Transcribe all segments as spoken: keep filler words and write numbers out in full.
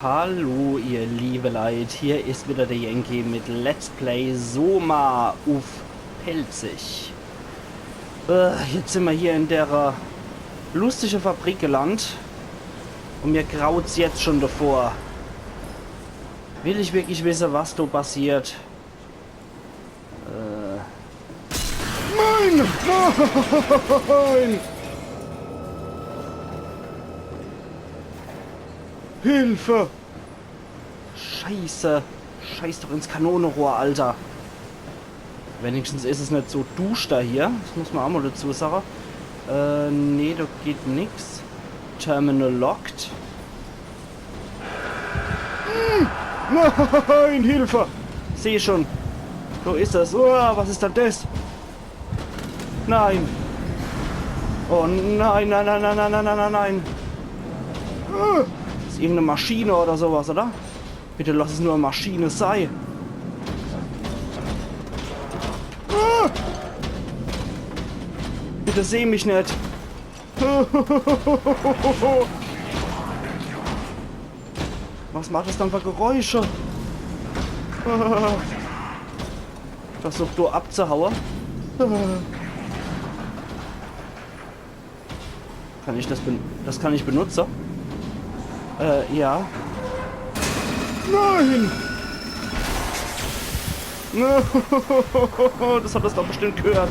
Hallo, ihr liebe Leit, hier is wieder der Yankee mit Let's Play Soma uff Pälzisch. Äh, jetzt sin mer hier in der, äh, lustige Fabrik gelandt un mir graut's jetzt schon davor. Will ich wirklich wisse, was do passiert? Äh. Nein! Nein! Hilfe! Scheiße! Scheiß doch ins Kanonerohr, Alter! Wenigstens is es net so duschter hier. Das muss mer aa mol dazu sage. Äh, nee, do geht nix. Terminal locked. Hm. Nein, Hilfe! Seh schon. Wo is es? Uah, was is dann das? Nein. Oh nein, nein, nein. Äh, is irgendeine Maschine oder sowas, oder? Bitte lass es nur e Maschine sei. Ah! Bitte seh mich net. Was macht es dann für Geräusche? Versuch do abzuhaue. Kann ich das ben-, das kann ich benutze? Äh, ja. Nein! Das hat es doch bestimmt gehört.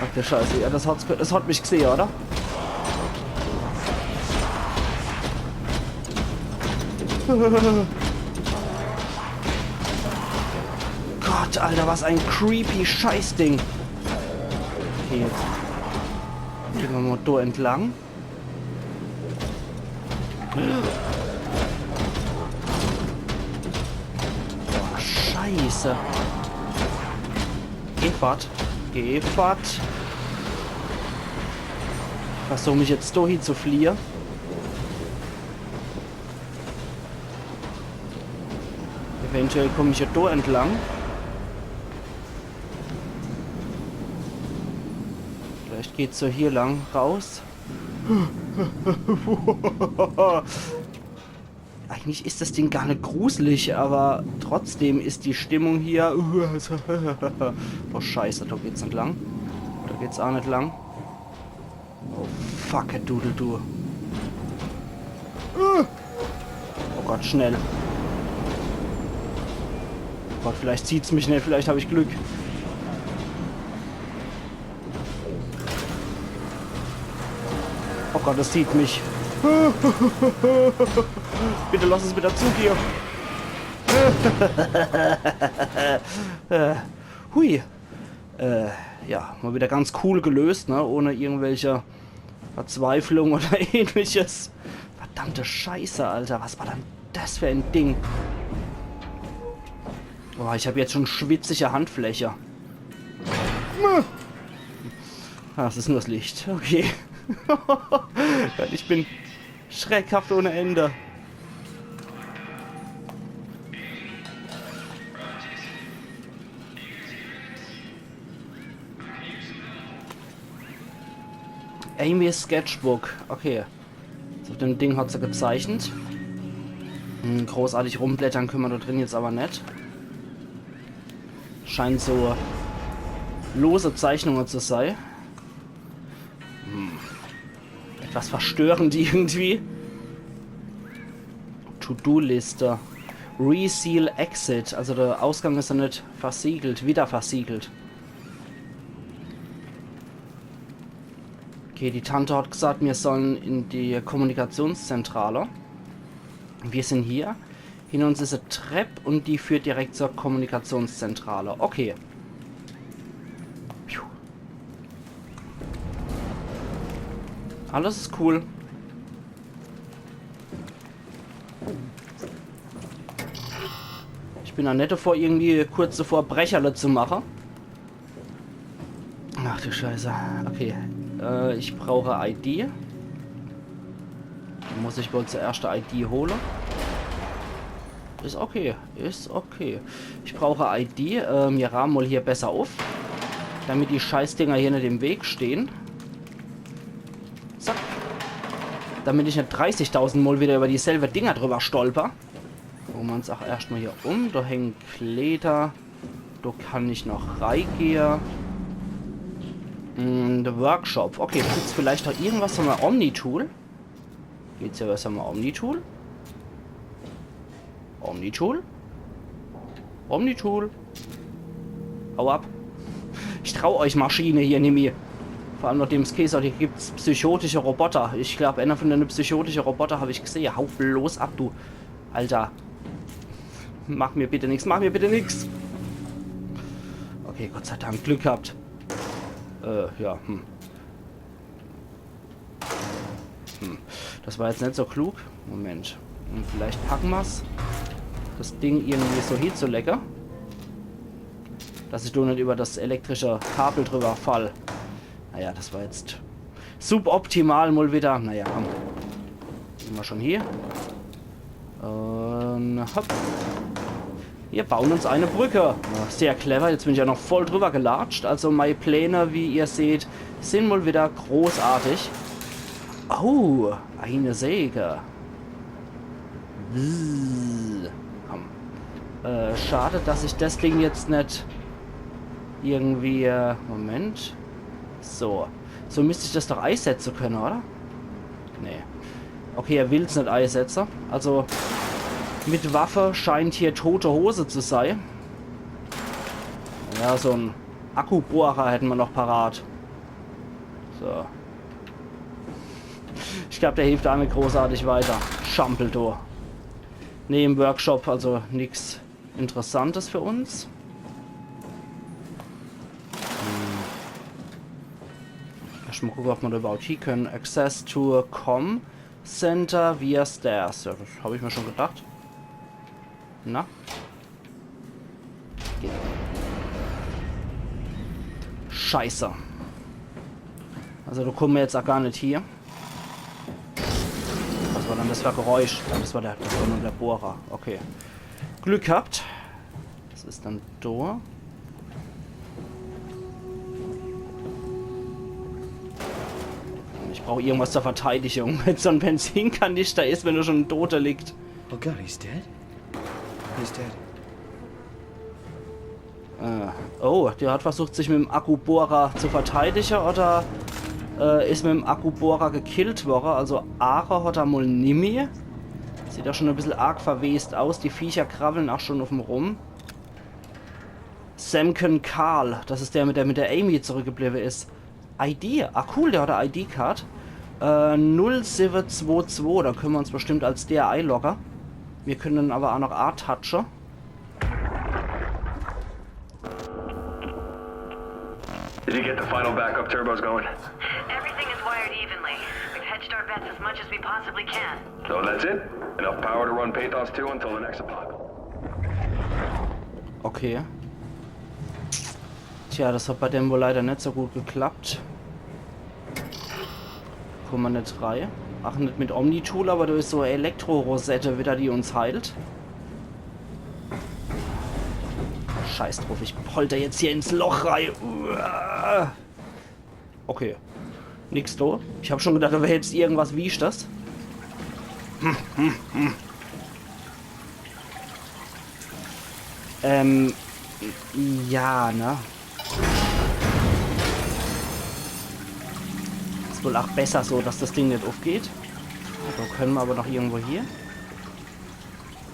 Ach du Scheiße, ja, das hat's ge-, das hat mich gesehen, oder? Gott, Alter, was ein creepy Scheißding. Okay, jetzt gehn mer mol do entlang. Boah, Scheiße. Geh fort. Geh fort. Versuch mich jetzt do hie zu fliehe. Eventuell komm ich ja do entlang. Vielleicht geht's ja hier lang raus. Eigentlich is das Ding gar net gruselig, aber trotzdem is die Stimmung hier. Oh Scheiße, do geht's net lang. Do geht's aa net lang. Oh fuck, du, du, du. Oh Gott, schnell. Oh Gott, vielleicht zieht's mich net, vielleicht hab ich Glück. Oh Gott, das zieht mich. Bitte lass es wieder zugehen. Äh, hui. Äh, ja, mal wieder ganz cool gelöst, ne? Ohne irgendwelche Verzweiflung oder ähnliches. Verdammte Scheiße, Alter. Was war dann das für ein Ding? Boah, ich hab jetzt schon schwitzige Handfläche. Ah, das is nur das Licht. Okay. Gott, ich bin schreckhaft ohne Ende. Amy's Sketchbook. Okay. So, auf dem Ding hat sie gezeichnet. Hm, großartig rumblättern können wir da drin jetzt aber net. Scheint so lose Zeichnungen zu sein. Hm. Etwas verstörend irgendwie. To-Do-Liste. Reseal Exit. Also der Ausgang is ja net versiegelt, wieder versiegelt. Okay, die Tante hat gesagt, wir sollen in die Kommunikationszentrale. Wir sind hier. Hinter uns is e Trepp und die führt direkt zur Kommunikationszentrale. Okay. Puh. Alles is cool. Ich bin da net davor, irgendwie kurz davor Brecherle zu machen. Ach du Scheiße. Okay. Äh, ich brauche I D. Muss ich wohl zuerst I D hole. Is okay. Is okay. Ich brauche I D. Äh, mir rahme mal hier besser auf. Damit die Scheißdinger hier net im Weg stehen. Zack. Damit ich net dreißigtausend Mol wieder über dieselbe Dinger drüber stolper. Gucke mer uns ach erscht mol hier um. Do hänge Kleder. Do kann ich noch reigehe. Mm, the Workshop. Okay, gibt's vielleicht noch irgendwas von meim Omnitool? Geht's ja besser mal Omnitool? Omnitool? Omnitool? Hau ab. Ich trau euch Maschine hier nimmi. Vor allem nachdem's gheeß hat, hier gibt's psychotische Roboter. Ich glaab, ener von dene psychotische Roboter hab ich gesehe. Hau bloß ab, du. Alter. Mach mir bitte nix, mach mir bitte nix. Okay, Gott sei Dank, Glück gehabt. Äh, ja, hm. Hm, das war jetzt net so klug. Moment. Hm, vielleicht packe mer's, das Ding irgendwie so hiezulege, dass ich do net über das elektrische Kabel drüber fall. Naja, das war jetzt suboptimal mol wieder. Naja, komm. Sin mer schon hier. Ähm, hopp. Wir bauen uns eine Brücke. Ja, sehr clever. Jetzt bin ich ja noch voll drüber gelatscht. Also meine Pläne, wie ihr seht, sind mal wieder großartig. Oh, eine Säge. Bzzz. Komm. Äh, schade, dass ich das Ding jetzt net irgendwie, äh, Moment. So. So müsst ich das doch eisetze könne, oder? Nee. Okay, er will's net eisetze. Also, mit Waffe scheint hier tote Hose zu sei. Ja, so en Akkubohrer hätte mer noch parat. So. Ich glaub, der hilft ach net großartig weiter. Schampel, du. Nee, im Workshop, also nix Interessantes für uns. Hm. Erscht mal gucke, ob mer da überhaupt hie könne. Access to a com center via stairs. Ja, das hab ich mir schon gedacht. Na? Geht. Scheiße. Also, da komme mer jetzt ach gar net hie. Was war dann das für e Geräusch? Das war der, das war nur der Bohrer. Okay. Glück gehabt. Das is dann do. Ich brauch irgendwas zur Verteidigung. Wenn so en Benzinkanister is, wenn do schon en Toter liegt. Oh God, he's dead? He's dead. Äh, oh, der hat versucht, sich mit dem Akkubohrer zu verteidige, oder, äh, is mit dem Akkubohrer gekillt worre. Also Aache hat er mol nimmi. Sieht ach schon e bissel arg verwest aus. Die Viecher krabbeln ach schon uff em rum. Semken Karl, das is der, mit der, mit der Amy zurückgebliebe is. I D, ah cool, der hat e I D-Card. Äh, null siwwe zwo zwo, da könne mer uns bestimmt als der eilogge. Mir könne aber ach noch A touche. Did you get the final backup turbos going? Everything is wired evenly. We've hedged our bets as much as we possibly can. So that's it? Enough power to run Pathos two until the next apocalypse. Okay. Tja, das hat bei dem wohl leider net so gut geklappt. Komme mer net rei. Ach, net mit Omnitool, aber do is so e Elektro-Rosette wieder, die uns heilt. Scheiß drauf, ich polter jetzt hier ins Loch rei. Uah. Okay. Nix do. Ich hab schon gedacht, da wär jetzt irgendwas Wichtiges. Hm, hm, hm. Ähm, ja, ne? Is wohl ach besser so, dass das Ding net uffgeht. So, könne mer aber noch irgendwo hier.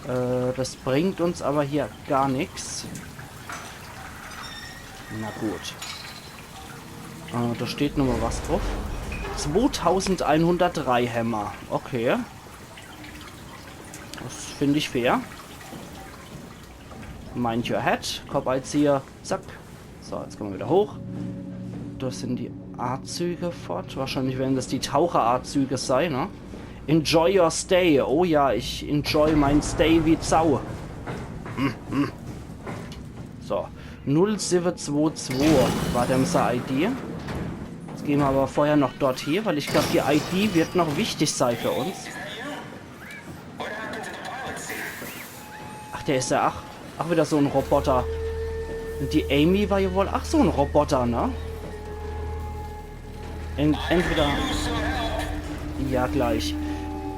Äh, das bringt uns aber hier gar nix. Na gut. Äh, da steht noch mal was drauf. Zwotausendeinhundertdrei hämmer. Okay. Das find ich fair. Mind your head. Kopf eiziehe. Zack. So, jetzt könne mer wieder hoch. Das sin die Aazüge fort. Wahrscheinlich werden das die Taucheraazüge sei, ne? Enjoy your stay. Oh ja, ich enjoy mein Stay wie Sau. Hm, hm. So, null siwwe zwo zwo war dem sei I D. Jetzt gehn mer aber vorher noch dort hie, weil ich glaub, die I D wird noch wichtig sei für uns. Ach, der is ja ach, ach wieder so en Roboter. Und die Amy war ja wohl ach so en Roboter, ne? En-, entweder. Ja, gleich.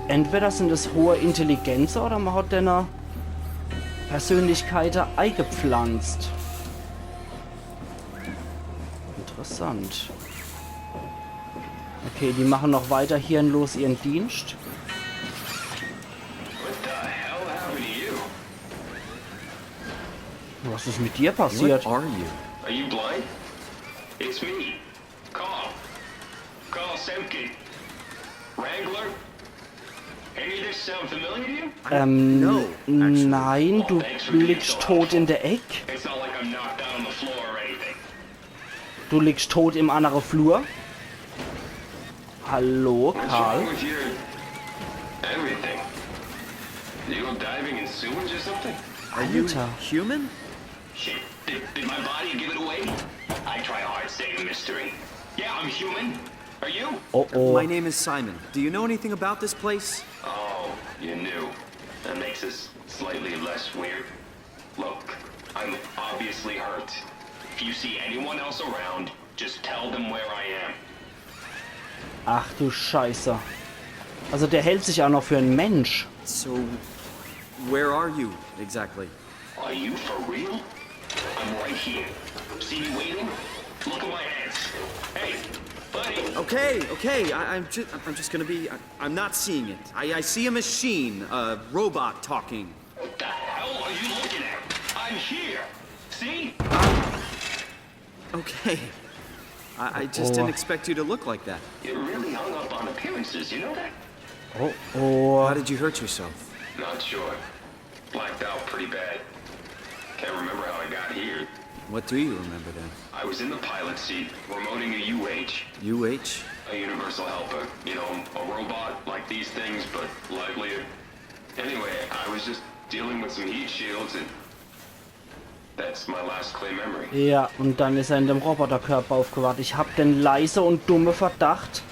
Entweder sin es hohe Intelligenze oder ma hat denne Persönlichkeite eigepflanzt. Interessant. Okay, die mache noch weiter hirnlos ihren Dienst. What the hell happened to you? Was is mit dir passiert? What are you? Are you blind? It's me, Carl. Carl Semken. Wrangler? Any of this sound familiar to you? Ähm, No, actually. nein, du liegst tot in der Eck. It's not like I'm knocked out on the floor or anything. Du liegst tot im annere Flur. Hallo, What's Carl. wrong with your everything? You go diving in sewage or something? Are you Alter. Human? Shit. Did, did my body give it away? I try hard to stay a mystery. Yeah, I'm human. Are you? Oh, oh. My name is Simon. Do you know anything about this place? Oh, you knew. That makes this slightly less weird. Look, I'm obviously hurt. If you see anyone else around, just tell them where I am. Ach du Scheiße. Also der hält sich auch noch für einen Mensch. So, where are you exactly? Are you for real? I'm right here. See me waiting? Look at my hands. Hey, buddy. Okay, okay. I, I'm just, I'm just gonna be. I, I'm not seeing it. I, I see a machine, a robot talking. What the hell are you looking at? I'm here. See? Okay. I, I just Oh. didn't expect you to look like that. You're really hung up on appearances, you know that? Oh, oh. How did you hurt yourself? Not sure. Blacked out pretty bad. Can't remember how I got here. What do you remember then? I was in the pilot seat, remoting a U H, U H? a universal helper. You know, a robot like these things, but livelier. Anyway, I was just dealing with some heat shields and that's my last clear memory. Ja, und dann ist er in dem Roboterkörper aufgewacht. Ich hab den leise und dumme Verdacht,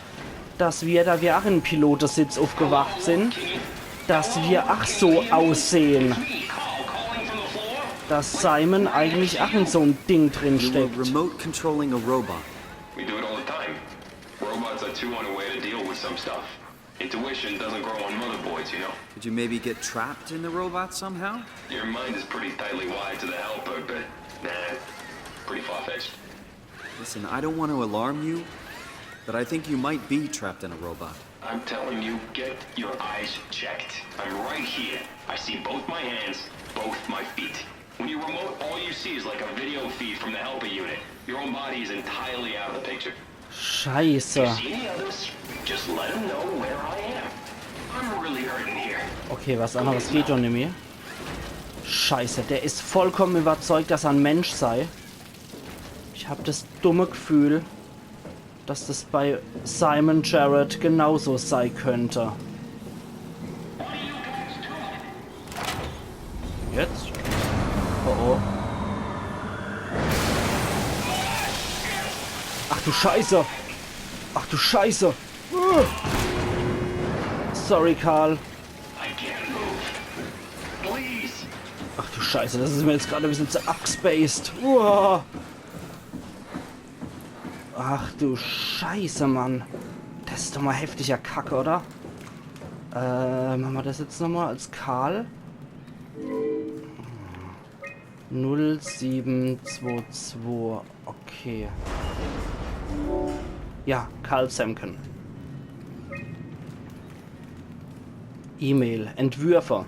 dass wir, da wir auch im Pilotesitz aufgewacht sind, dass wir auch so aussehen. Dass Simon eigentlich auch in so einem Ding drin You were steckt. Remote controlling a robot. We do it all the time. Robots are too unaware to deal with some stuff. Intuition doesn't grow on motherboards, you know? Did you maybe get trapped in the robot somehow? Your mind is pretty tightly wired to the helper, but nah, pretty far-fetched. Listen, I don't want to alarm you, but I think you might be trapped in a robot. I'm telling you, get your eyes checked. I'm right here. I see both my hands, both my feet. When you remote, all you see is like a video feed from the helper unit. Your own body is entirely out of the picture. Scheiße. See any others? Just let them know where I am. I'm really hurting here. Okay, was anderes geht doch nicht mehr. Scheiße, der ist vollkommen überzeugt, dass er ein Mensch sei. Ich hab das dumme Gefühl, dass das bei Simon Jarrett genauso sei könnte. Jetzt? Oh oh. Ach du Scheiße! Ach du Scheiße! Sorry, Carl. I can't move. Please. Ach du Scheiße, das ist mir jetzt gerade ein bisschen zu abgespaced. Uah. Ach du Scheiße, Mann. Das ist doch mal heftiger Kack, oder? Äh, machen wir das jetzt nochmal als Carl. Null sieben zwei zwei. Okay. Ja, Carl Semken. E-Mail. Entwürfe.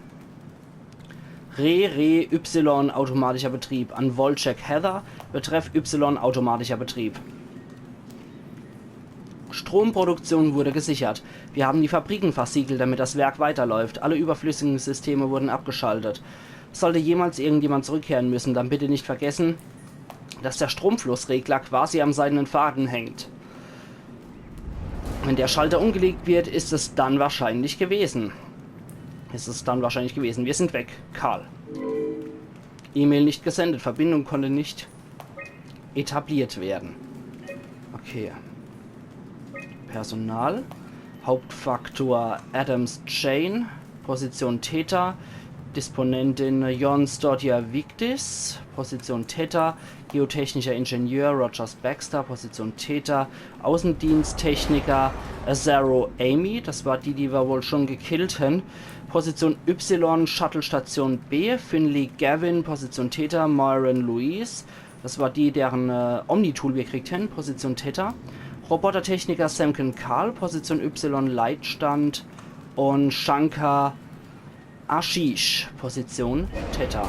Re, Re, Y, automatischer Betrieb. An Wolchek Heather, Betreff Y, automatischer Betrieb. Stromproduktion wurde gesichert. Wir haben die Fabriken versiegelt, damit das Werk weiterläuft. Alle überflüssigen Systeme wurden abgeschaltet. Sollte jemals irgendjemand zurückkehren müssen, dann bitte nicht vergessen, dass der Stromflussregler quasi am seidenen Faden hängt. Wenn der Schalter umgelegt wird, ist es dann wahrscheinlich gewesen. Ist es dann wahrscheinlich gewesen. Wir sind weg. Carl. E-Mail nicht gesendet. Verbindung konnte nicht etabliert werden. Okay. Personal. Hauptfaktor Adams Jane. Position Theta. Disponentin Jons Dottir Victis, Position Theta, geotechnischer Ingenieur Rogers Baxter, Position Theta, Außendiensttechniker Azaro Amy, das war die, die wir wohl schon gekillt haben. Position Y, Shuttle Station B, Finley Gavin, Position Theta, Myron Louise, das war die, deren äh, Omni-Tool wir gekriegt haben, Position Theta. Robotertechniker Samken Karl, Position Y, Leitstand, und Shankar Ashish, Position Theta.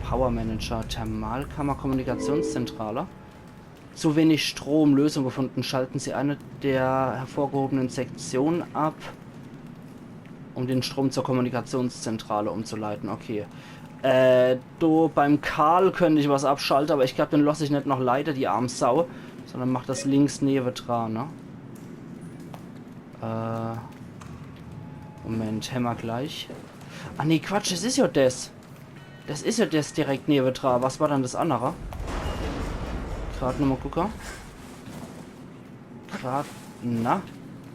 Power Manager, Thermalkammer, Kommunikationszentrale. Zu wenig Strom, Lösung gefunden. Schalten Sie eine der hervorgehobenen Sektionen ab, um den Strom zur Kommunikationszentrale umzuleiten. Okay. Äh, do beim Karl könnte ich was abschalte, aber ich glaub, den loss ich net noch leite, die arm Sau. Sondern mach das links newedra, ne? Äh, Moment, hämmer gleich. Ah nee, Quatsch, das is ja das. Das is ja das direkt newedra. Was war dann das andere? Grad nochmal gucke. Grad, na?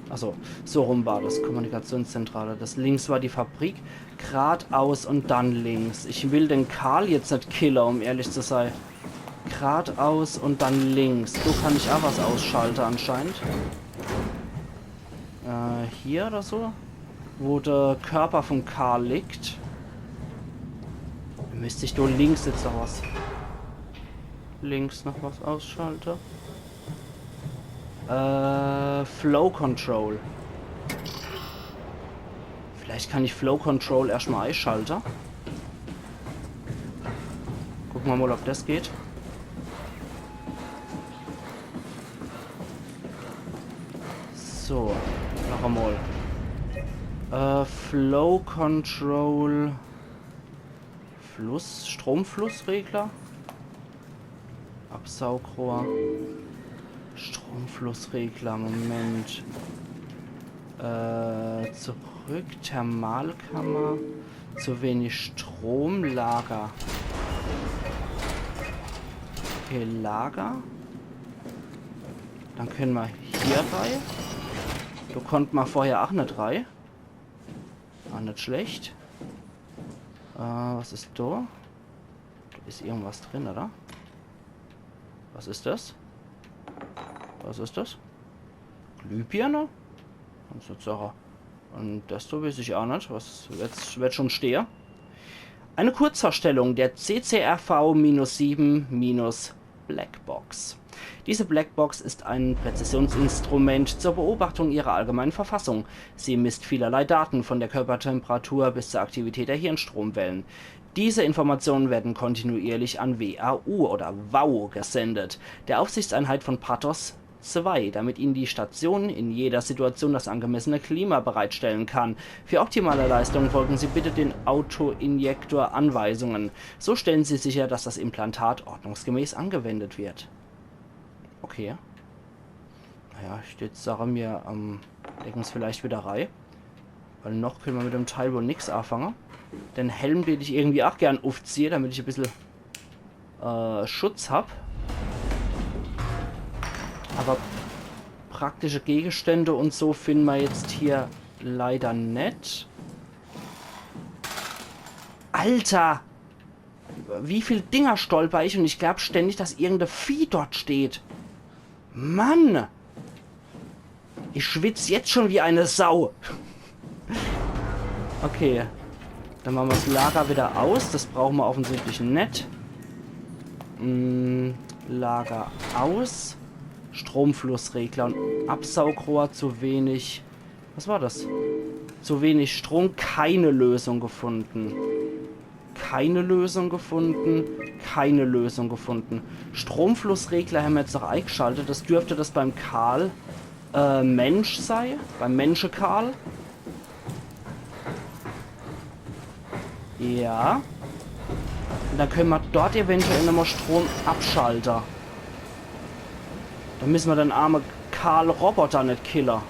Achso, so rum war das. Kommunikationszentrale. Das links war die Fabrik. Gradaus und dann links. Ich will den Karl jetzt net kille, um ehrlich zu sein. Gradaus und dann links. So kann ich auch was ausschalte anscheinend. Äh, hier oder so? Wo der Körper von Karl liegt. Müsste ich do links jetzt noch was. Links noch was ausschalte. Äh, Flow Control. Vielleicht kann ich Flow Control erstmal eischalte. Gucke mer mal, ob das geht. So, noch einmal. Äh, Flow Control. Fluss, Stromflussregler. Absaugrohr. Stromflussregler, Moment. Äh, zurück, Thermalkammer. Zu wenig Strom, Lager. Okay, Lager. Dann können mer hier rei. Do konnt mer vorher auch net rei. War net schlecht. Äh, was is do? Do is irgendwas drin, oder? Was is das? Was is das? Glühbirne? Kannst du sagen. Und das do weiß ich auch net. Was wird, wird schon stehe. Eine Kurzvorstellung der C C R V minus sieben minus Blackbox. Diese Blackbox ist ein Präzisionsinstrument zur Beobachtung Ihrer allgemeinen Verfassung. Sie misst vielerlei Daten von der Körpertemperatur bis zur Aktivität der Hirnstromwellen. Diese Informationen werden kontinuierlich an W A U oder W A U gesendet, der Aufsichtseinheit von Pathos zwei, damit Ihnen die Stationen in jeder Situation das angemessene Klima bereitstellen kann. Für optimale Leistung folgen Sie bitte den Autoinjektor-Anweisungen. So stellen Sie sicher, dass das Implantat ordnungsgemäß angewendet wird. Okay. Naja, ich würd sagen, mir, ähm, legen uns vielleicht wieder rei. Weil noch können wir mit dem Teil wohl nix anfangen. Den Helm, den ich irgendwie auch gern aufziehe, damit ich ein bisschen, äh, Schutz hab. Aber praktische Gegenstände und so finden wir jetzt hier leider net. Alter! Wie viel Dinger stolper ich und ich glaub ständig, dass irgendein Vieh dort steht. Mann! Ich schwitz jetzt schon wie eine Sau. Okay. Dann machen wir das Lager wieder aus. Das brauchen wir offensichtlich net. Mm, Lager aus. Stromflussregler und Absaugrohr zu wenig. Was war das? Zu wenig Strom, keine Lösung gefunden. Keine Lösung gefunden. Keine Lösung gefunden. Stromflussregler haben wir jetzt noch eingeschaltet. Das dürfte das beim Karl, äh, Mensch sei. Beim Mensche Karl. Ja. Und dann können wir dort eventuell nochmal Strom abschalten. Dann müssen wir den armen Karl Roboter nicht killen.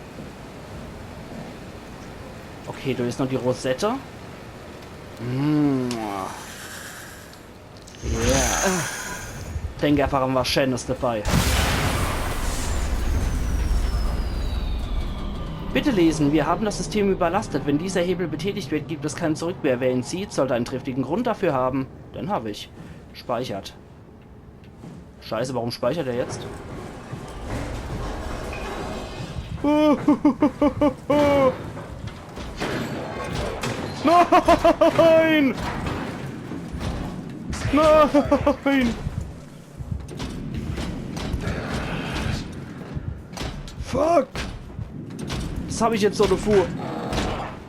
Okay, da ist noch die Rosette. Mm. Yeah. Denk einfach an was Schönes dabei. Bitte lesen, wir haben das System überlastet. Wenn dieser Hebel betätigt wird, gibt es kein Zurück mehr. Wer ihn zieht, sollte einen triftigen Grund dafür haben. Den hab ich. Speichert. Scheiße, warum speichert er jetzt? Nein! Nein! Fuck! Was hab ich jetzt so defu,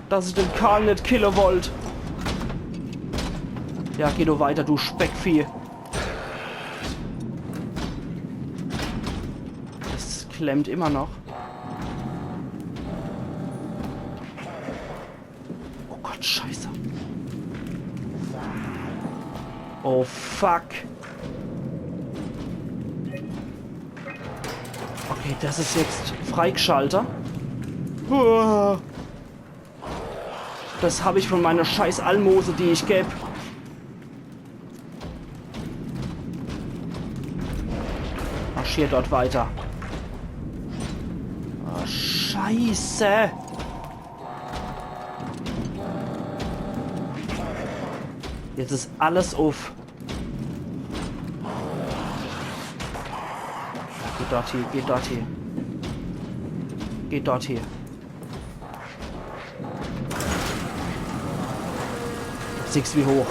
dass ich den Karl net kille wollt? Ja, geh du weiter, du Speckvieh. Es klemmt immer noch. Oh Gott, scheiße. Oh fuck. Okay, das is jetzt Freigeschalter. Uah. Das hab ich von meiner scheiß Almose, die ich geb. Marschier dort weiter. Oh, scheiße. Jetzt is alles uff. Geh dort hie, geh dort hie. Geh dort hie. Siehst, wie hoch.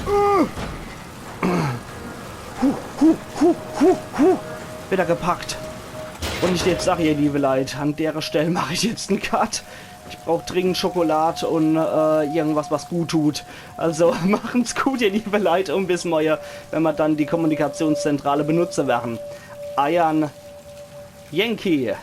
Huh, huh, huh, huh, huh. Wieder gepackt. Un ich jetzt sag, ihr liebe Leit, an dere Stell mach ich jetzt en Cut. Ich brauch dringend Schokolad un, äh, irgendwas, was gut tut. Also machen's gut, ihr liebe Leit, un bis morje, wenn mer dann die Kommunikationszentrale benutze werre. Eiern Yankee.